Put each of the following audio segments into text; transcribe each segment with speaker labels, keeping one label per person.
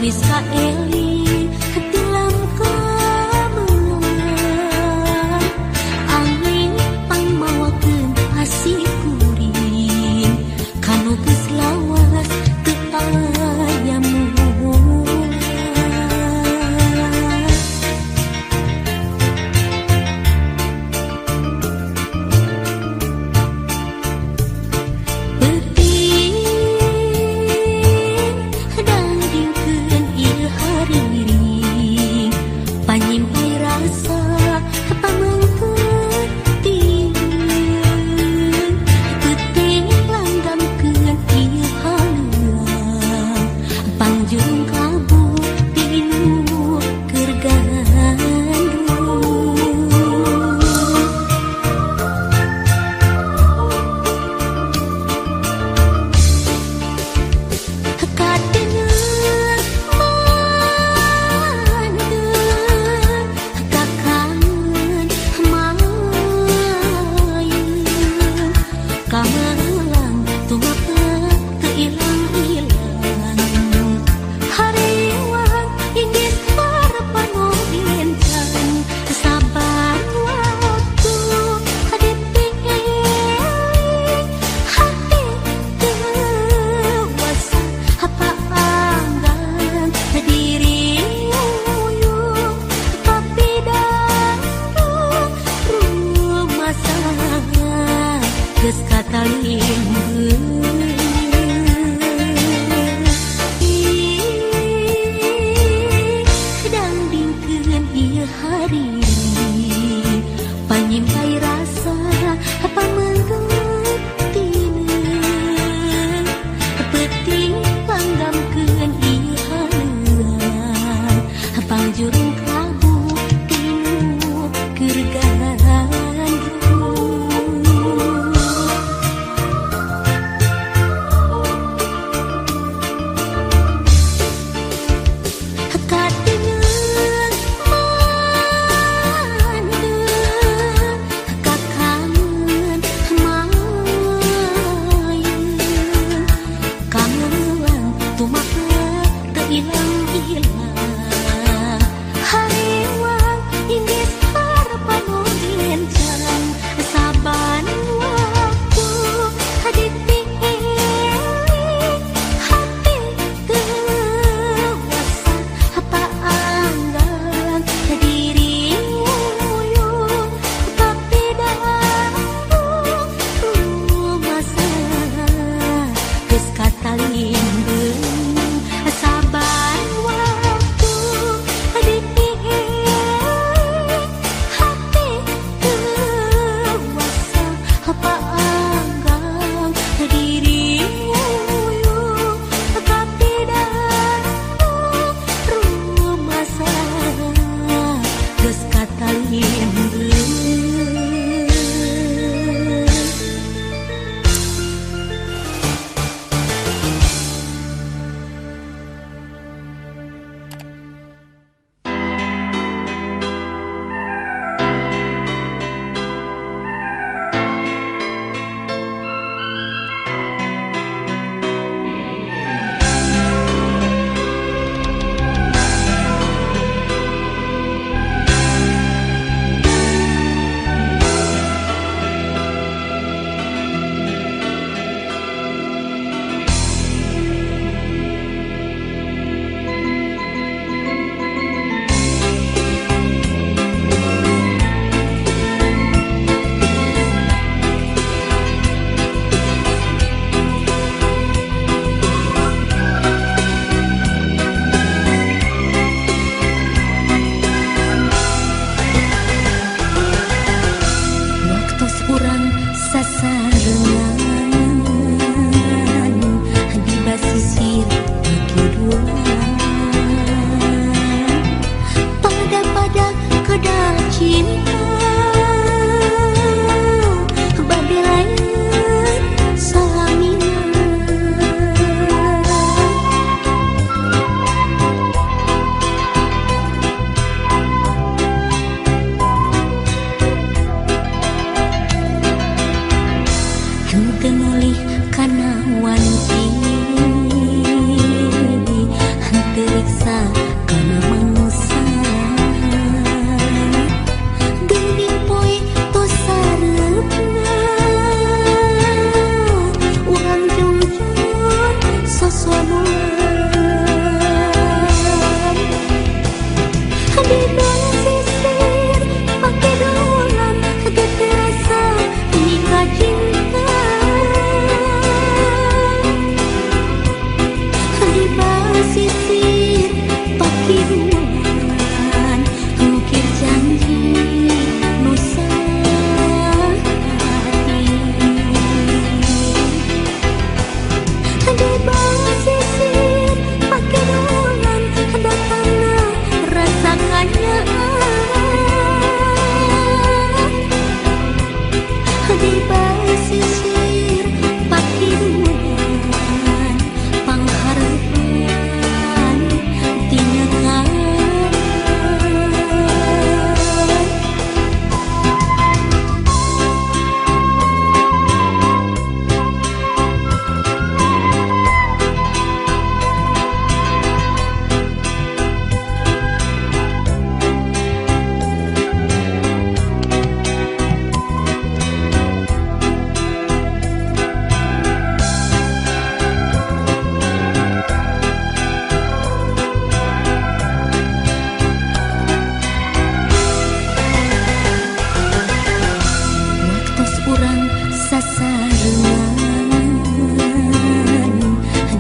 Speaker 1: Wis kaeling tilam kameula, angin pangmawakeun asih kuring kanu geus lawas teu aya moal. Peuting dangdingkeun ieu. basisir pakiruan ngukir janji nu sahati. Di basisir pakiruan datangna rasa nganyaah. Di basisir pakiruan pangharepan tinengan. Waktos urang sasarengan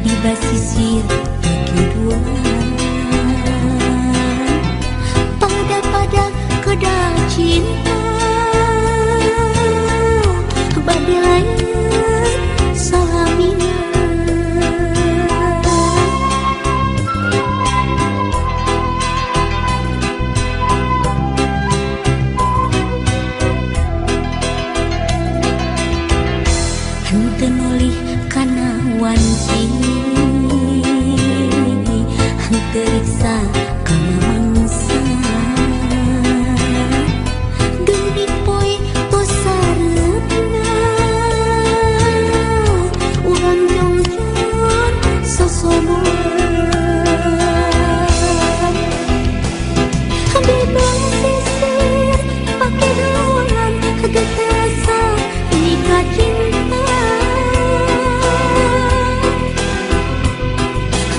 Speaker 1: di basisir pakiruan pada-pada kedah cinta bade lain salamina. Henteu nolih kana wanci, henteu riksa kana mangsa. Geuning poe tos sareupna, urang jongjon sosomoan. Di basisir pakiruan geus rasa nikah cinta.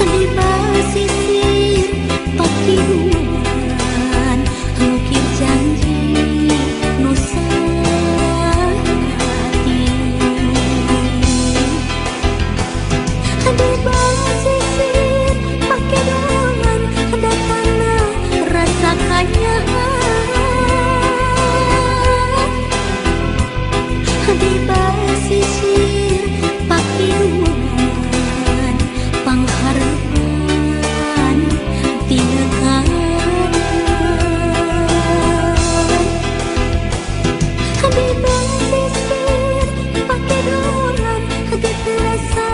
Speaker 1: Di basisir pakiruan ngukir janji nu sahati. Di basisir pakiruan datangna rasa kanyaah. Di basisir pakiruan pangharepan tinengan. Di basisir pakiruan geus rasa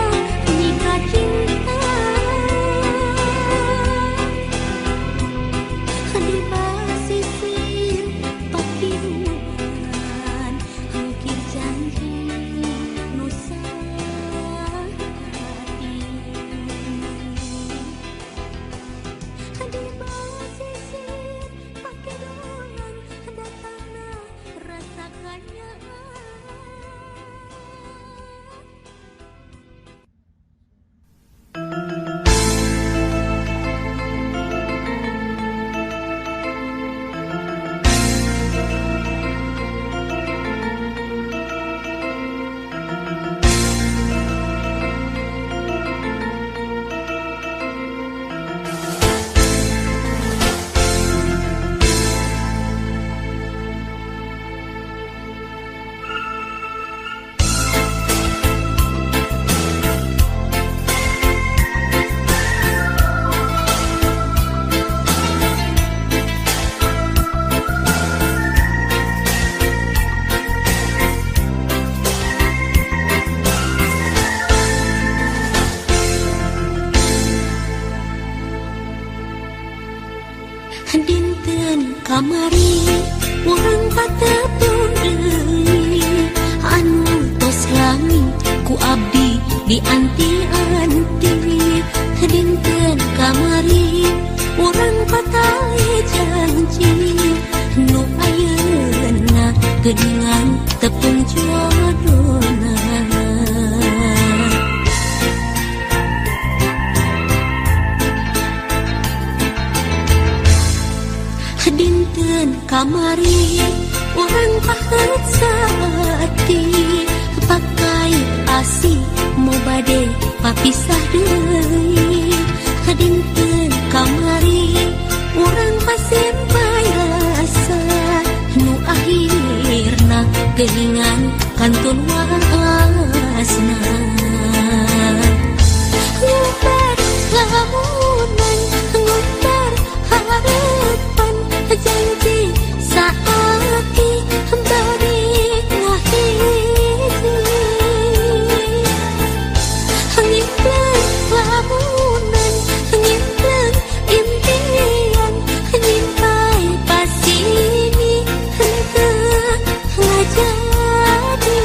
Speaker 1: nikah cinta. Di basisir pakiruan ngukir janji nu sahati. Di basisir pakiruan datangna rasa kanyaah. Dinten kamari urang patepung deui anu tos lami ku abdi dianti-anti. Dinten kamari urang patali janji nu ayeuna geuningan tepung jodona. Dinten kamari urang pahet saati pakai asih mau bade papisah deui. kantun waasna. Ngubar lamunan ngubar harapan janji saati bari ngahiji. Ngimpleng lamunan ngimpleng impian nyimpai pasini henteu ngajadi.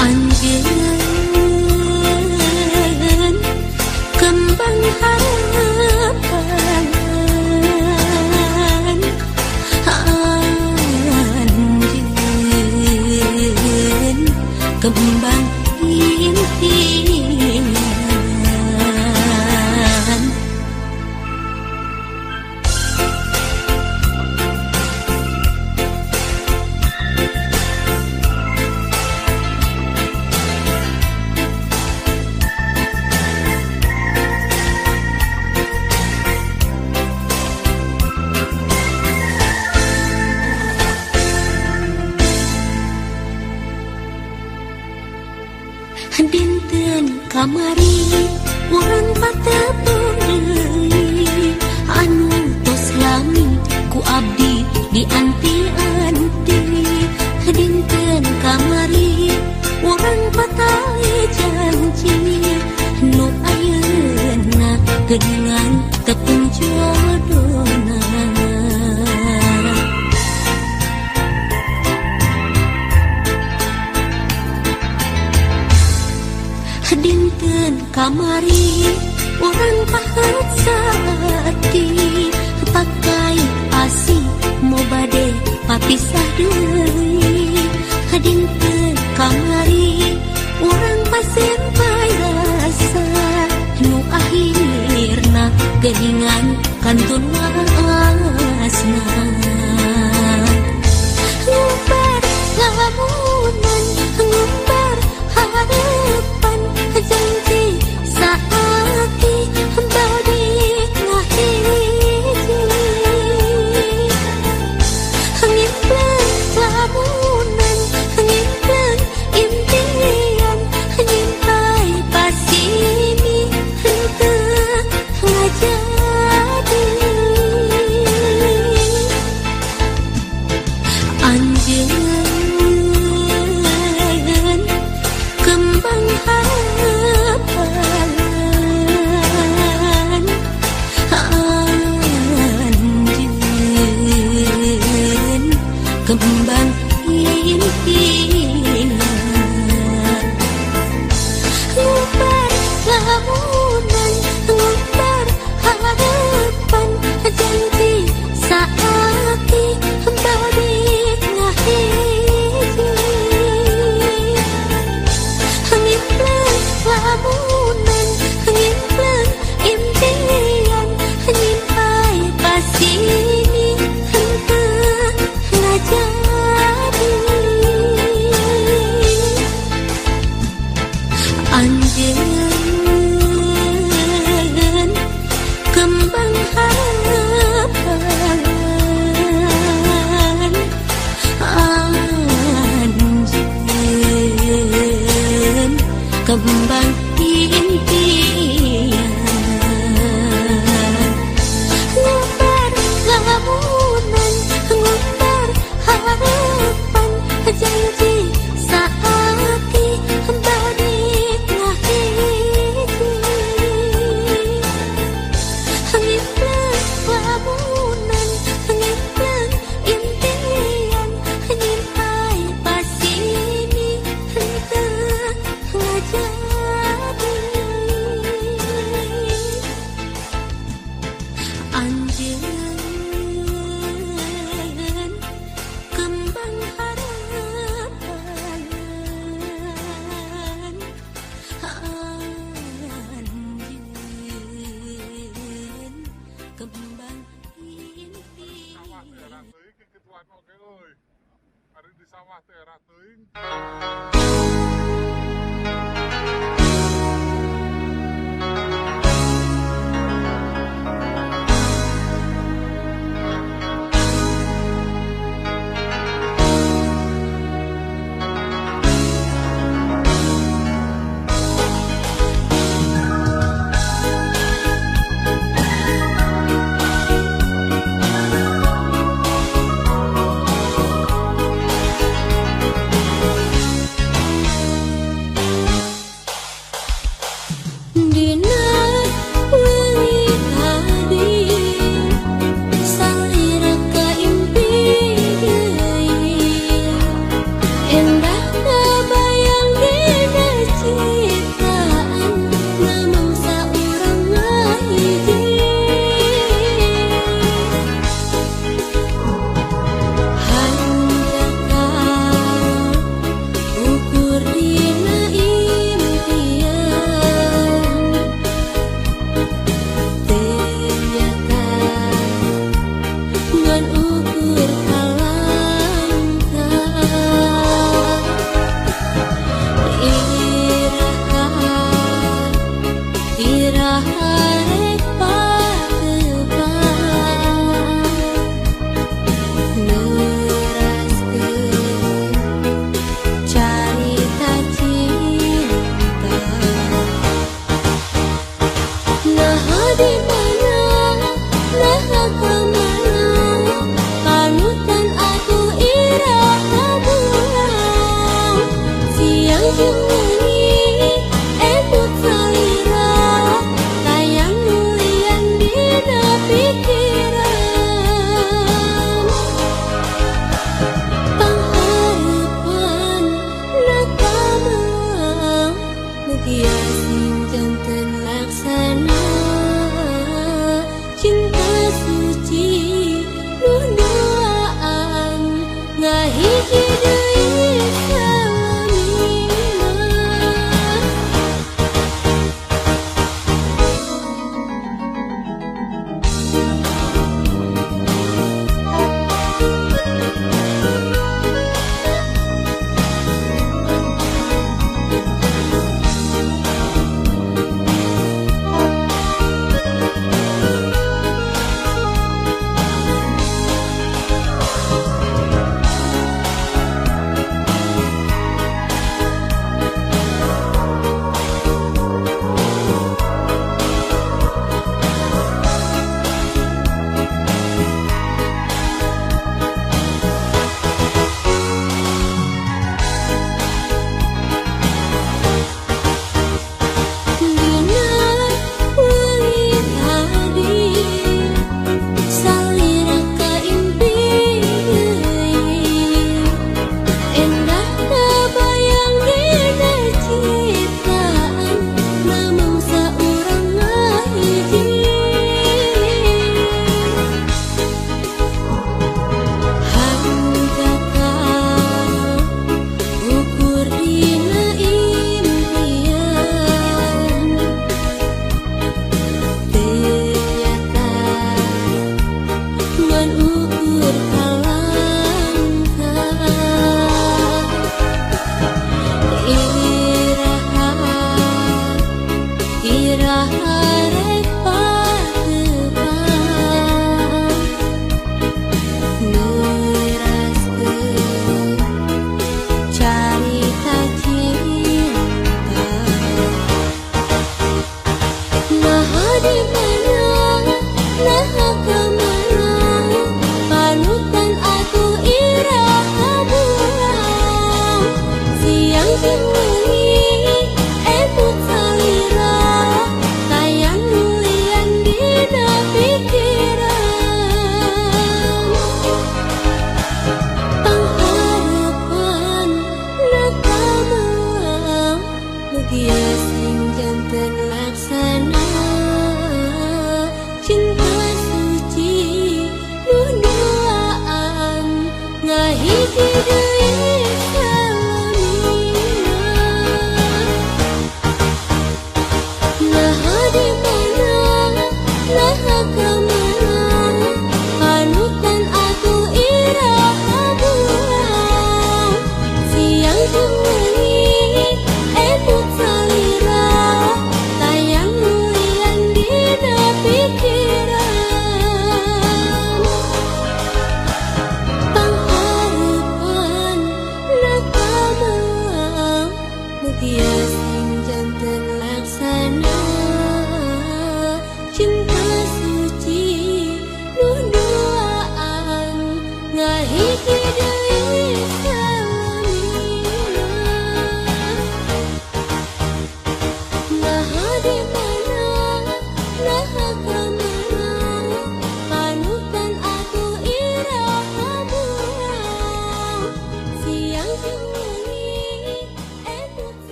Speaker 1: Anjeun kembang harapan, anjeun kembang impian. Dinten kamari urang patepung deui anu tos lami ku abdi dianti-anti. Dinten kamari urang patali janji nu ayeuna geuningan tepung jodona. Dinten kamari urang pahat saati pakai asih mo bade papisah deui. Dinten kamari urang pasempai rasa nu akhirna geuningan kantun waasna. Ngubar lamunan ngubar harapan janji saati bari ngahiji. Ngimpleng lamunan ngimpleng impian nyimpai pasini henteu ngajadi. Anjeun kembang harapan, anjeun kembang impian. Ngubar lamunan ngubar harapan janji saati bari ngahiji. Ngimpleng lamunan ngimpleng impian nyimpai pasini henteu ngajadi. Anjeun kembang harapan, anjeun kembang impian. Ngubar lamunan ngubar harapan janji saati bari ngahiji. Ngimpleng lamunan ngimpleng impian nyimpai pasini henteu ngajadi. Anjeun kembang harapan, anjeun kembang impian.
Speaker 2: Sawah teh era teuing kikituan oge euy. Ari di sawah teh era teuing.
Speaker 1: Mugia sing janten laksana cinta suci nu duaan ngahiji deui salamina.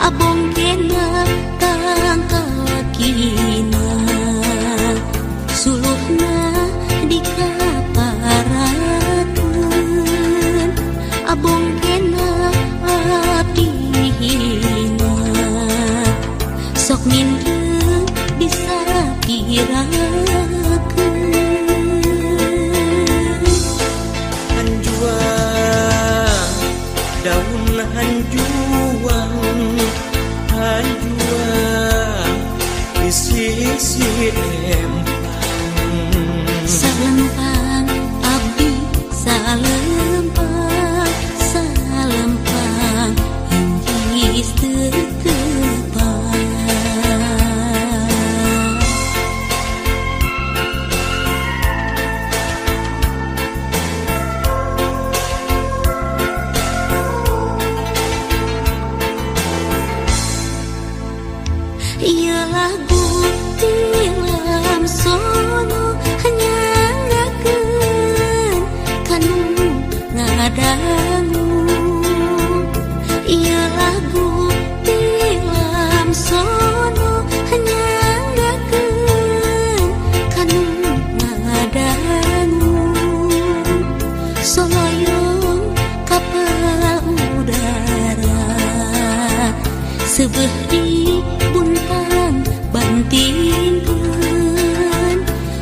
Speaker 3: Abong
Speaker 1: kena tangkalakina suluhna dikaparakeun abong kena abdi hina sok mindeung disapirakeun.
Speaker 3: Hanjuang daun hanjuang hanjuang di sisi empang.
Speaker 1: Salempang abdi salempang salempang inggis teu tepang. Ieu lagu tilam sono nyangakeun kanu ngadangu. Ieu lagu tilam sono nyangakeun kanu ngadangu. Soloyong kapal udara seubeuh di buntang bantingkeun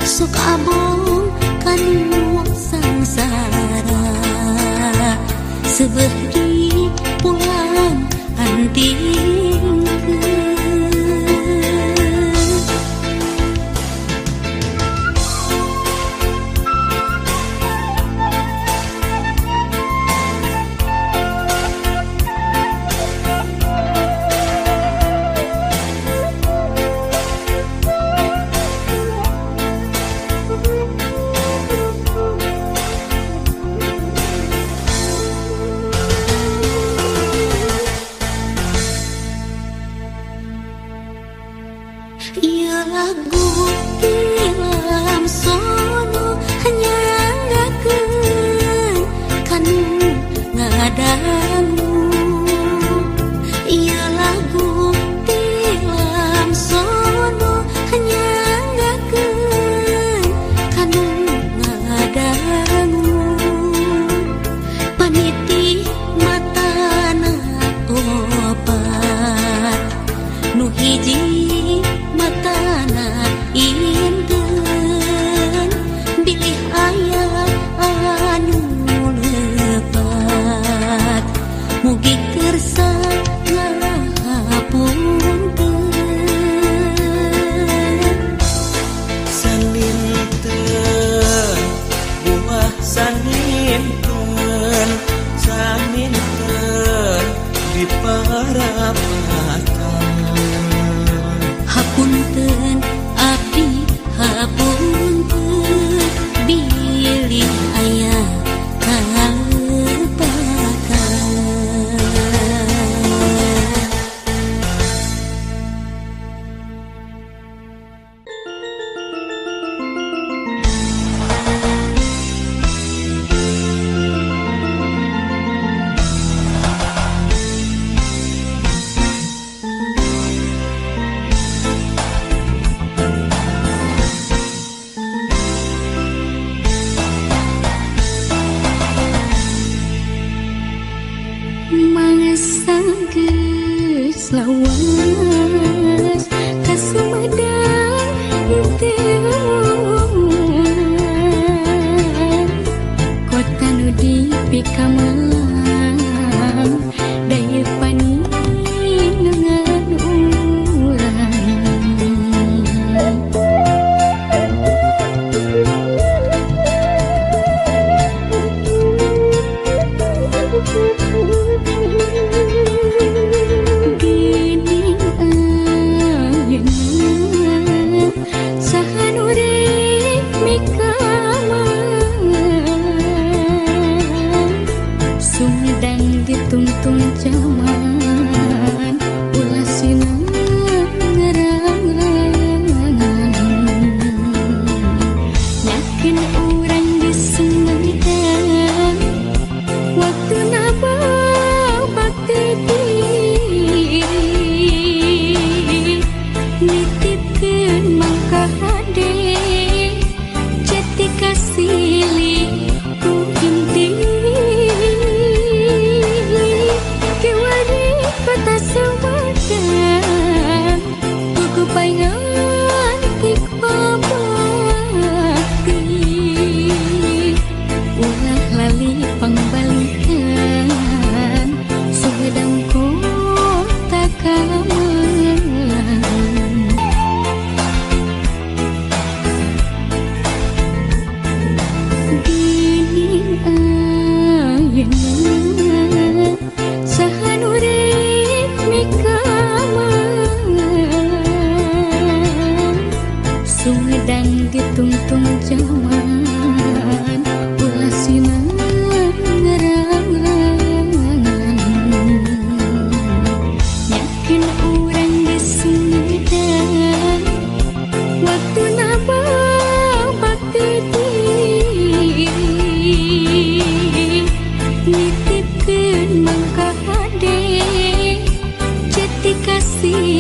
Speaker 1: sok abong kanu sangsara seubeuh di pulang antingkeun. Ieu lagu tilam sono nyangakeun kanu ngadangu. Ieu lagu tilam sono nyangakeun kanu ngadangu. Panitih matana opat nu hiji matana inten bilih aya anu lepat mugi kersa ngahapunten.
Speaker 3: Saninten buah saninten saninten di parapatan.
Speaker 1: Hapunten abdi hapunten bilih aya kalepatan.
Speaker 4: Geus lawas ka Sumedang teu kota nu dipikamalang daya paninengan urang. Gini ayeuna saha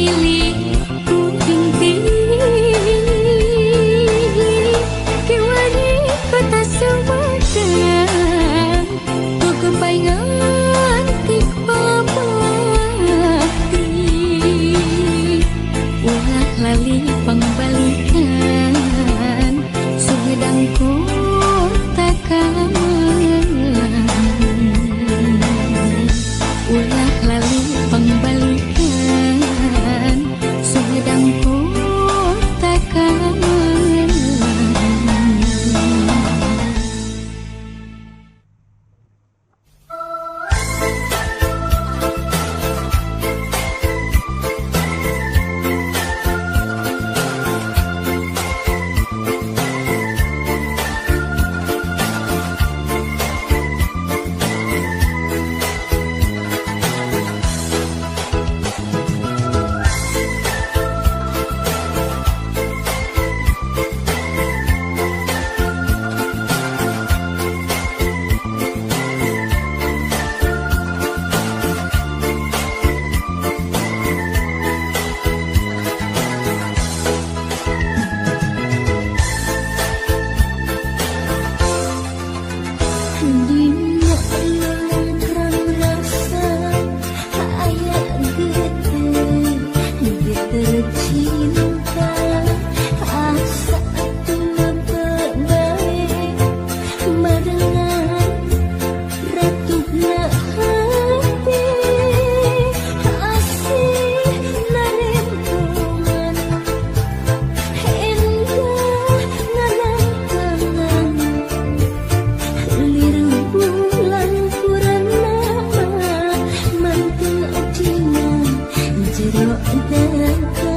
Speaker 4: Silih kuping kiwari kota Sumedang gogembay nganti pamati ulah lali pangbalikan Sumedang kota Kamalang ulah lali pangbalikan Sumedang kota Kamalang. Dina terang rasa aya geter geter cinta asa atuh bae barengan ratuhna hati asih narempongan endah ngarangkangan lir bulan purnama mantul dina jero dada.